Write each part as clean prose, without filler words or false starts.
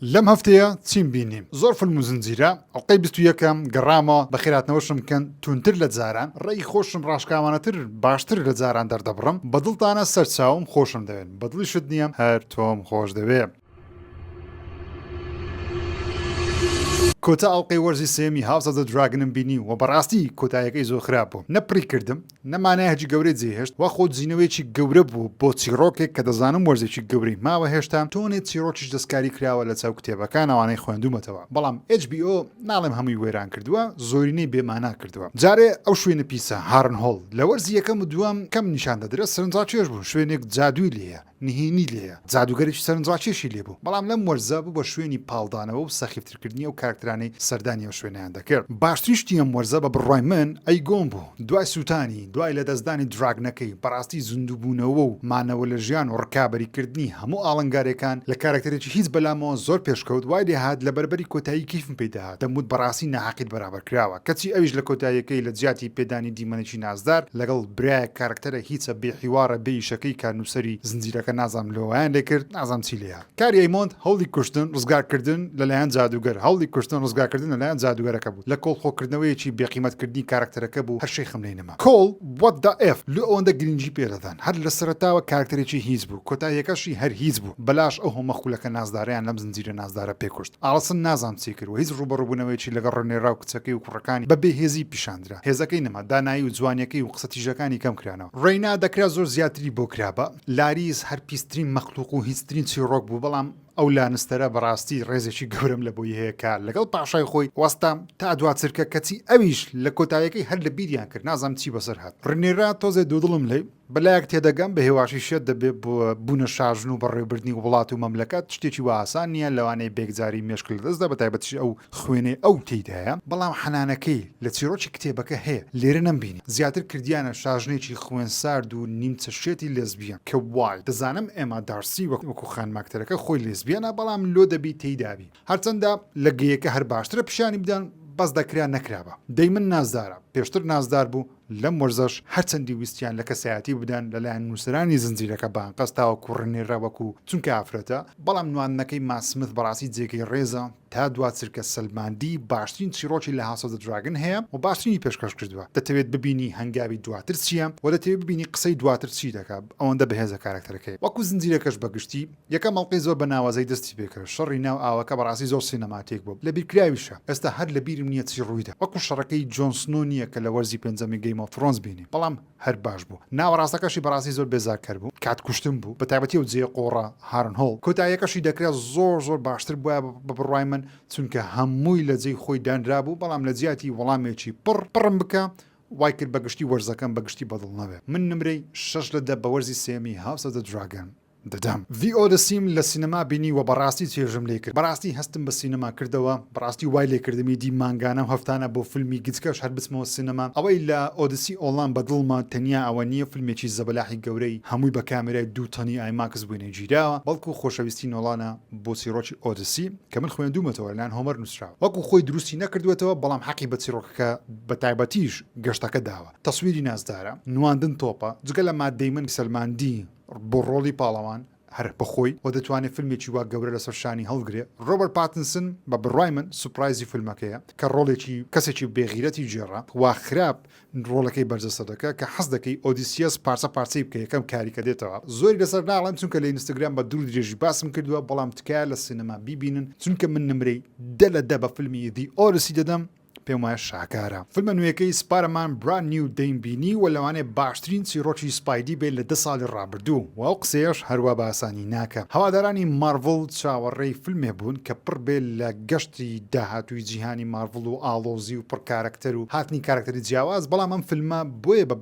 لەم هەفتەیە چیم بینی؟ زۆر فلم و زنجیرە، ئەڵقەی 21ەم، گەڕامەوە، بەخێرهاتنەوەشم بکەن توندتر لە جاران، ڕێی خۆشم ڕاشکاوانەتر باشتر لە جاران دەردەبڕم، بەدڵتانە سەرچاوم خۆشم دەوێن، بەدڵیشت نییە هەر تۆم خۆش دەوێ. کۆتا ئەڵقەی وەرزی سێیەمی House of the Dragon م بینی و بەڕاستی کۆتاییەکەی زۆر خراپ بوو، نە پڕی کردم، نە مانایهکی گەورەی جێهێشت، وا خۆدزینەوەیەکی گەورە بوو بۆ چیڕۆکێک کە دەزانم وەرزێکی گەورەی ماوە هێشتا، تۆنێ چیڕۆکیش دەستکاری کراوە لە چاو کتێبەکان ئەوانەی خوێندوومەتەوە، بەڵام HBO ناڵێم هەمووی وێران کردووە، زۆرینەی بێ مانا کردووە. جارێ ئەو شوێنە پیسە، هارنهۆڵ، لە وەرزی یەکەم و دووەم کەم نیشان دەدرا، سەرنجڕاکێش بوو، شوێنێک جادووی لێیە، نهێنی لێیە، جادووگەرێکی سەرنجڕاکێشی لێ بوو، بەڵام لەم وەرزە بوو بە شوێنی پاڵدانەوە و سەخیفترکردنی ئەو کارەکتەرانەی سەردانی ئەو شوێنەیان دەکرد. باشترین شتی ئەم وەرزە بە بڕوای من ئەیگۆن بوو، دوای سووتانی، دوای لەدەستدانی dragon ەکەی، بەڕاستی زیندووبوونەوە و مانەوە لە ژیان و ڕکابەریکردنی هەموو ئاڵنگارییەکان لە کارەکتەرێکی هیچ بەلامەوە زۆر پێشکەوت، وای لێهات لە بەربەری کۆتایی کەیفم پێی دەهات، دەموت بەڕاستی ناهەقیت بەرامبەر کراوە، کەچی ئەویش لە کۆتاییەکەی لە جیاتی پێدانی دیمەنێکی نازدار لەگەڵ برایەک کارەکتەرە هیچە بێ حیواڕە بێ ئیشەکەی کە نوسەری زنجیرەکە نازانم لۆ وایان لێ کرد نازانم چی لێیە کاری ئەیمۆند هەوڵی کوشتن ڕزگار کردن لەلایەن جادوگەر هەوڵی کوشتن ڕزگار کردن لەلایەن جادوگەرەکە بوو لە کۆڵ خۆکردنەوەیەکی بێ قیمەت کردنی کارەکتەرەکە بوو هەر شێخم لێی نەما کۆڵ what the F لۆ ئەوەندە گرنگی پێ دەدەن هەر لە سەرەتاوە کارەکتەرێکی هیچ بوو کۆتاییەکەشی هەر هیچ بوو بەلاش ئەو هەمە خولەکە نازدارەیان لەم زنجیرە نازدارە پێ کوشت ئاڵسن نازانم چی کرد و هیچ ڕووبەڕووبوونەوەیەکی لەگەڵ ڕنێرا و کچەکەی و کوڕەکانی بە بێهێزی پیشان درا. هێزەکەی نەما، دانایی و جوانیەکەی و قسە تیژەکانی کەم کرانەوە. ڕێینا دەکرا زۆر زیاتری بۆ کرابا. لاریس هەر پیسترین مەخلوق و هیچترین چیڕۆک بوو، بەڵام ئەو لانستەرە بەڕاستی ڕێزێکی گەورەم لە بۆی هەیە کە لەگەڵ پاشای خۆی وەستا تا دوا چرکە، کەچی ئەویش لە کۆتایەکەی هەر لە بیریان کرد، نازانم چی بەسەر هات. ڕنێرا تۆزێ دوودڵم لێی، بە لایەک تێدەگەم بە هێواشی شێت دەبێ بۆ بوونە شاژن و بەڕێوەبردنی وڵات و مەملەکەت شتێکی وا ئاسان نییە، لەوانەیە بێکجاری مێشک لەدەستدا بەتایبەتیش ئەو خوێنەی ئەو تێیدایە، بەڵام حەنانەکەی لە چیڕۆکی کتێبەکە هەیە لێرە نەمبینی، زیاتر کردیانە شاژنێکی خوێنسارد و نیمچە شێتی لێزبیەن کە وای دەزانم ئێما دارسی وەکو خانماکتەرەکە خۆی لێزبیەنە بەڵام لۆ دەبی تێیدابی هەرچەندە لە گەیەکە هەر باشترە پیشانی بدەن بەس دەکرا نەکرابا دەی من نازدارە پێشتر نازدار بوو لەم وەرزەش هەرچەندی ویستیان لە کەسایەتی بدەن لەلایەن نووسەرانی زنجیرەکە بە ئەنقەست تاوەکو ڕنێرا وەکو چونکە ئافرەتە بەڵام نواندنەکەی مات سمت بەڕاستی جێگەی ڕێزە تا دوا چرکە سەلماندی باشترین چیڕۆکی لە House of the Dragon هەیە و باشترینی پێشکەش کردووە دەتەوێت ببینی هەنگاوی دواتر چییە و دەتەوێت ببینی قسەی دواتر چی دەکات ئەوەندە بەهێزە کارەکتەرەکەی وەکو زنجیرەکەش بەگشتی یەکەم ئەڵقەی زۆر بە ناوازەی دەستی پێکرد شەڕی ناو ئاوەکە بەڕاستی زۆر cinematic بوو لەبیرکراویشە ئێستا هەر لەبیرم نییە چی ڕوویدا وەکو شەڕەکەی جۆن سنۆ نییە کە لە وەرزی پێنجەمی Game of Thrones بینیم بەڵام هەر باش بوو ناوەڕاستەکەشی بەڕاستی زۆر بێزارکەر بوو کات کوشتن بوو بەتایبەتی ئەو جێیە قۆڕە هارنهۆڵ کۆتاییەکەشی دەکرا زۆر زۆر باشتر بوایە بە بڕوای من چونکە هەمووی لە جێی خۆی دانرابوو بەڵام لە جیاتی وەڵامێکی پڕ پڕم بکە وای کرد بە گشتی وەرزەکەم بە گشتی بەدڵ نەبێ من نمرەی شەش لە 10 بە وەرزی سێیەمی House of the Dragon دەدەم. The Odyssey م لە سینەما بینی وە بەڕاستی چێژم لێ کرد بەڕاستی هەستم بە سینەما کردەوە بەڕاستی وای لێ کردم ئیدی مانگانە و هەفتانە بۆ فیلمی گچکەش هەر بچمەوە سینەما ئەوەی لە Odyssey نۆڵان بە دڵمە تەنیا ئەوە نییە فیلمێکی زەبەلاحی گەورەی هەمووی بە کامێرای دوو تەنی IMAX وێنەی گیراوە بەڵکو خۆشەویستی نۆڵانە بۆ چیڕۆکی Odyssey کە من خوێندوومەتەوە لەلایەن هۆمەر نووسراوە وەکو خۆی دروستی نەکردووەتەوە بەڵام حەقی بە چیڕۆکەکە بە تایبەتیش گەشتەکە داوە تەسویری نازدارە نواندن تۆپە جگە لە مات دەیمن سەلماندی بۆ ڕۆڵی پاڵەوان هەر بەخۆی و دەتوانێت فیلمێکی وا گەورە لەسەر شانی هەڵگرێ. ڕۆبەرت پاتنسن بە بڕوای من surprise ی فیلمەکەیە کە ڕۆڵێکی کەسێکی بێغیرەتی گێڕا وا خراپ ڕۆڵەکەی بەرجەستە دەکا کە حەز دەکەی ئۆدیسیەس پارچە پارچەی بکە یەکەم کاری کە دێتەوە. زۆری لەسەر ناڵێم چونکە لە ئینستاگرام بە دوور درێژی باسم کردووە بەڵام تکایە لە سینەما بیبینن چونکە من نمرەی دە لە دە بە فیلمی The Odyssey دەدەم. پێم وایە شاکارە. فیلمە نوێیەکەی Spider-Man Brand New Day م بینی و لەوانەیە باشترین چیڕۆکی Spidey بێت لە دە ساڵی ڕابردوو و ئەو قسەیەش هەروا بە ئاسانی ناکەم. هەوادارانی مارڤڵ چاوەڕێی فیلمێ بوون کە پڕ بێ لە گەشتی داهاتووی جیهانی مارڤڵ و ئاڵۆزی و پڕ کارەکتەر و هاتنی کارەکتەری جیاواز بەڵام ئەم فیلمە بۆیە بە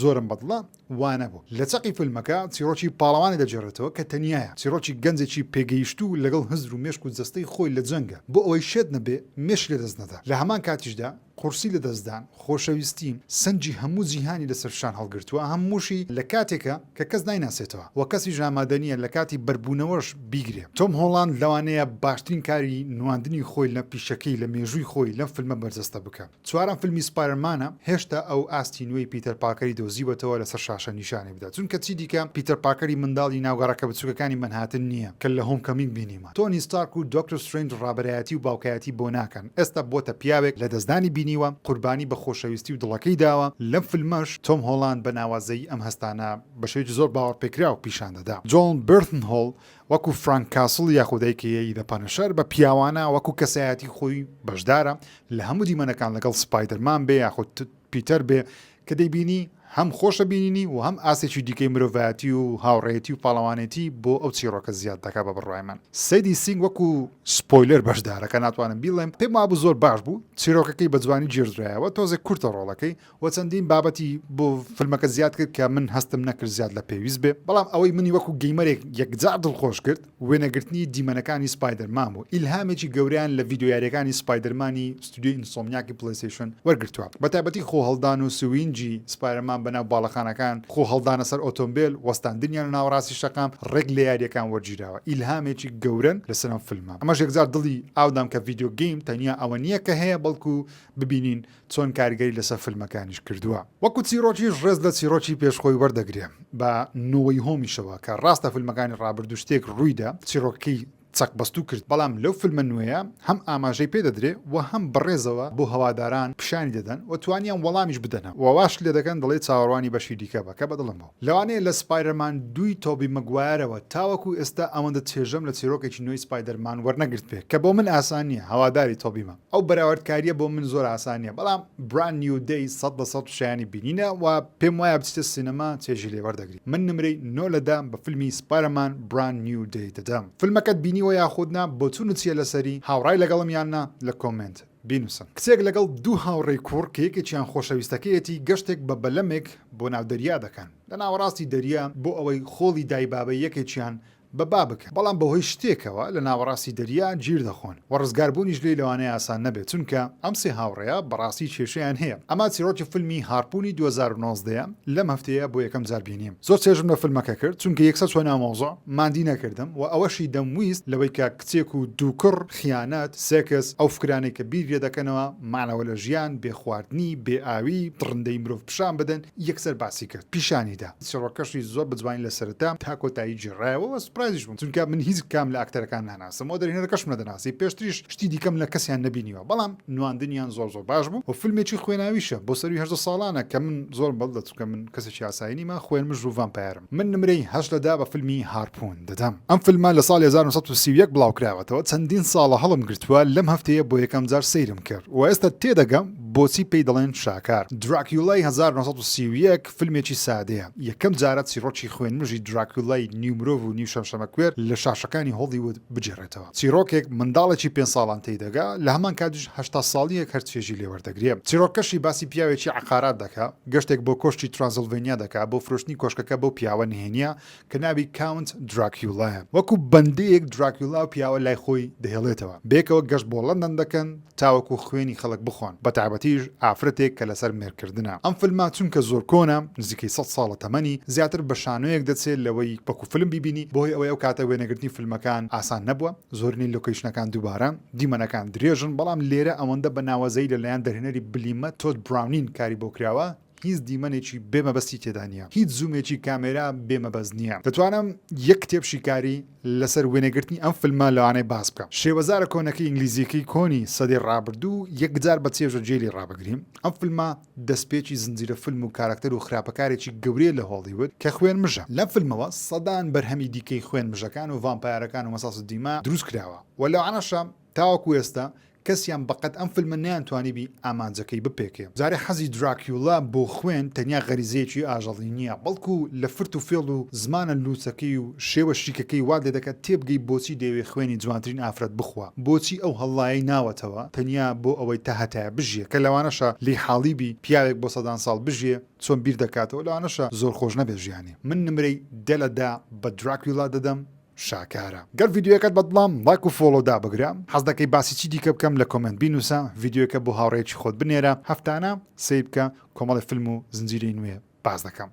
زۆرم بەدڵە وا نەبوو. لە چەقی فیلمەکە چیڕۆکی پاڵەوانێ دەگێڕێتەوە کە تەنیایە، چیڕۆکی گەنجێکی پێگەیشتوو لەگەڵ هزر و مێشک و جەستەی خۆی لە جەنگە، بۆ ئەوەی شێت نەبێ مێشک لەدەست نەدا، لە هەمان کاتیشدا قورسی لەدەستدان، خۆشەویستی، سەنگی هەموو جیهانی لەسەر شان هەڵگرتووە، هەمووشی لە کاتێکە کە کەس نایناسێتەوە و کەسیش ئامادە نییە لە کاتی بەربوونەوەش بیگرێ. تۆم هۆڵاند لەوانەیە باشترین کاری نواندنی خۆی لە پیشەکەی لە مێژووی خۆی لەم فیلمە بەرجەستە بکا. چوارەم فیلمی Spider-Man ە، هێشتا ئەو ئاستی نوێی پیتەر پارکەری دۆزیوەتەوە لەسەر شاشە. باشە نیشانی بدات چونکە چی دیکە پیتەر پارکەری منداڵی ناو گەڕەکە بچوکەکانی مەنهاتن نییە کە لە هۆمکەمینگ بینیمان. تۆنی ستارک و دۆکتۆر سترەینج ڕابەرایەتی و باوکایەتی بۆ ناکەن ئێستا بۆتە پیاوێک لەدەستدانی بینیوە قوربانی بە خۆشەویستی و دڵەکەی داوە لەم فلمەش تۆم هۆڵاند بە ناوازەیی ئەم هەستانە بە شێوەیەکی زۆر باوەڕپێکراو پیشان دەدا جۆن بێرتنهۆڵ وەکو فرانک کاسڵ یاخود AKA The Punisher بە پیاوانە وەکو کەسایەتی خۆی بەشدارە لە هەموو دیمەنەکان لەگەڵ سپایدەرمان بێ یاخود پیتەر بێ کە دەیبینی هەم خۆشە بینینی و هەم ئاستێکی دیکەی مرۆڤایەتی و هاوڕێیەتی و پاڵەوانێتی بۆ ئەو چیڕۆکە زیاد دەکا بە بڕوای من سەیدی سینگ وەکو spoiler بەشدارە کە ناتوانم بیڵێم پێم وابوو زۆر باش بوو چیرۆکەکەی بە جوانی گێڕدرایەوە تۆزێک کورتە ڕۆڵەکەی و چەندین بابەتی بۆ فیلمەکە زیاد کرد کە من هەستم نەکرد زیاد لە پێویست بێ بەڵام ئەوەی منی وەکو gamer ێک یەکجار دڵخۆش کرد وێنەگرتنی دیمەنەکانی سپایدەرمان بوو، ئیلهامێکی گەورەیان لە ڤیدیۆ یارییەکانی سپایدەرمانی ستودیۆی ئینسۆمنیاکی پلەیستەیشن وەرگرتووە، بەتایبەتی خۆهەڵدان و swing ی سپایدەرمان بەناو باڵەخانەکان، خۆهەڵدانە سەر ئۆتۆمبێل، وەستاندنیان لە ناوەڕاستی شەقام، ڕێک لە یارییەکان وەرگیراوە، ئیلهامێکی گەورەن لەسەر ئەم فیلمە. ئەمەش یەکجار دڵی ئاودام کە video game تەنیا ئەوە نییە کە هەیە، بەڵکو ببینین چۆن کاریگەری لەسەر فیلمەکانیش کردووە. وەکو چیڕۆکیش ڕێز لە چیڕۆکی پێش خۆی وەردەگرێ بە No Way Home یشەوە کە ڕاستە فیلمەکانی ڕابردوو شتێک ڕوویدا چیڕۆکەکەی چەقبەستوو کرد بەڵام لەو فیلمە نوێیە هەم ئاماژەی پێ دەدرێ و هەم بەڕێزەوە بۆ هەواداران پیشانی دەدەن و توانیان وەڵامیش بدەنەوە و واش لێدەکەن دەڵێی چاوەڕوانی بەشی دیکە بە کە بەدڵم بوو. لەوانەیە لە سپایدەرمان دووی تۆبی مەگوایەرەوە تاوەکو ئێستا ئەوەندە چێژەم لە چیرۆکێکی نوێی سپایدەرمان وەرنەگرتبێ کە بۆ من ئاسان نییە هەواداری تۆبیمە ئەو بەراوردکارییە بۆ من زۆر ئاسان نییە بەڵام Brand New Day 100% شایانی بینینە و پێم وایە بچیتە سینەما چێژی لێ وەردەگری من نمرەی 9 لە 10 بە فیلمی سپایدەرمان Brand New Day دەدەم فیلمەکەت بینیوە یاخود نا بۆچوونت چییە لەسەری هاوڕای لەگەڵم یان نا لە comment بینوسن. کچێک لەگەڵ دوو هاوڕێی کوڕ کە یەکێکیان خۆشەویستەکەیەتی گەشتێک بە بەلەمێک بۆ ناو دەریا دەکەن لە ناوەڕاستی دەریا بۆ ئەوەی خۆڵی دایبابەی یەکێکیان بە با بکەن بەڵام بەهۆی شتێکەوە لە ناوەڕاستی دەریا گیر دەخۆن و ڕزگاربوونیش لێی لەوانەیە ئاسان نەبێت چونکە ئەم سێ هاوڕێیە بەڕاستی کێشەیان هەیە ئەمە چیڕۆکی فیلمی Harpoon ی 2019 ە لەم هەفتەیە بۆ یەکەم جار بینیم زۆر چێژم لە فیلمەکە کرد چونکە یەکسەر چوە ناو مەوزوع ماندی نەکردم و ئەوەشی دەمویست لەوەی کە کچێک و دوو کوڕ خیانەت، سێکس، ئەو فکرانەی کە بیر لێ دەکەنەوە، مانەوە لە ژیان، بێ خواردنی، بێ ئاوی، دڕندەی مرۆڤ پیشان بدەن، یەکسەر باسی کرد، پیشانی دا. چیڕۆکەشی زۆر بە جوانی لە سەرەتا تا کۆتایی گێڕایەوە و surprise یش بووم، چونکە من هیچ کام لە ئەکتەرەکان ناناسم و دەرهێنەرەکەشم نەدەناسی، پێشتریش شتی دیکەم لە کەسیان نەبینیوە، بەڵام نواندنیان زۆر زۆر باش بوو و فیلمێکی خوێناویشە بۆ سەرووی 18 ساڵانە کە من زۆرم بەدڵە چونکە من کەسێکی ئاسایی نیمە، خوێنمژ و vampire م. من نمرەی هەشت لە دە بە فیلمی Harpoon دەدەم. ئەم فیلمە لە ساڵی 1931 بڵاوکراوەتەوە، چەندین ساڵە هەڵم گرتووە، لەم هەفتەیە بۆ یەکەم جار سەیرم کرد و ئێستا تێدەگەم بۆچی پێی دەڵێن شاکار. دراکیولای 1931 فیلمێکی سادەیە، یەکەم جارە چیڕۆکی خوێنمژی دراکیولای نیو مرۆڤ و نیو شەمشەمەکوێر لە شاشەکانی هۆڵیوود بگێڕێتەوە. چیڕۆکێک منداڵێکی پێنج ساڵان تێیدەگا، لە هەمان کاتیش 80 ساڵییەک هەر چێژی لێ وەردەگرێ. چیڕۆکەشی باسی پیاوێکی عەقارات دەکا، گەشتێک بۆ کۆشکی ترانسلڤێنیا دەکا بۆ فرۆشتنی کۆشکەکە بەو پیاوە نهێنییە کە ناوی کاونت دراکیولایە. وەکو بەندەیەک دراکیولا ئەو پیاوە لای خۆی دەهێڵێتەوە. بەیەکەوە گەشت بۆ لەندەن دەکەن تاوەکو خوێنی خەڵک بخۆن، بەتایبەتیش ئافرەتێک کە لەسەر مێردکردنە. ئەم فیلمە چونکە زۆر کۆنە، نزیکەی سەد ساڵە تەمەنی، زیاتر بە شانۆیەک دەچێت لەوەی وەکو فیلم بیبینی، بەهۆی ئەوەی ئەو کاتە وێنەگرتنی فیلمەکان ئاسان نەبووە، زۆرینەی location ەکان دووبارەن، دیمەنەکان درێژن، بەڵام لێرە ئەوەندە بە ناوازەیی لەلایەن دەرهێنەری بلیمەت تۆد براونین کاری بۆ کراوە، هیچ دیمەنێکی بێ مەبەستی تێدا نییە، هیچ zoom ێکی کامێرا بێ مەبەست نییە. دەتوانم یەک کتێب شیکاری لەسەر وێنەگرتنی ئەم فیلمە لەوانەیە باس بکەم. شێوەزارە کۆنەکەی ئینگلیزییەکەی کۆنی سەدەی ڕابردوو یەکجار بە چێژە گوێی لێ ڕابگریم. ئەم فیلمە دەستپێکی زنجیرە فیلم و کاراکتەر و خراپەکارێکی گەورەیە لە هۆڵیوود کە خوێنمژە. لەم فیلمەوە سەدان بەرهەمی دیکەی خوێنمژەکان و vampire ەکان و مصاص الدماء دروست کراوە و لەوانەشە تاوەکو ئێستا کەسیان بەقەد ئەم فیلمە نەیانتوانیبی ئامانجەکەی بپێکێ. جارێ حەزی دراکیولا بۆ خوێن تەنیا غەریزەیەکی ئاژەڵی نییە، بەڵکو لە فرت و فێڵ و زمانە لووسەکەی و شێوە شیکەکەی وات لێدەکات تێبگەی بۆچی دەیەوێ خوێنی جوانترین ئافرەت بخوا، بۆچی ئەو هەڵڵایەی ناوەتەوە تەنیا بۆ ئەوەی تا هەتایە بژیێ، کە لەوانەشە لێی حاڵی بی پیاوێک بۆ سەدان ساڵ بژیێ چۆن بیر دەکاتەوە، لەوانەشە زۆر خۆش نەبێ ژیانی. من نمرەی دە لە دە بە دراکیولا دەدەم. شاکارە. گەر ڤیدیۆیەکەت بەدڵە ڵایک و follow دابگرە حەز دەکەی باسی چی دیکە بکەم لە comment بینوسە ڤیدیۆیەکە بۆ هاوڕێیەکی خۆت بنێرە هەفتانە سەیر بکە کۆمەڵێ فیلم و زنجیرەی نوێ باس دەکەم.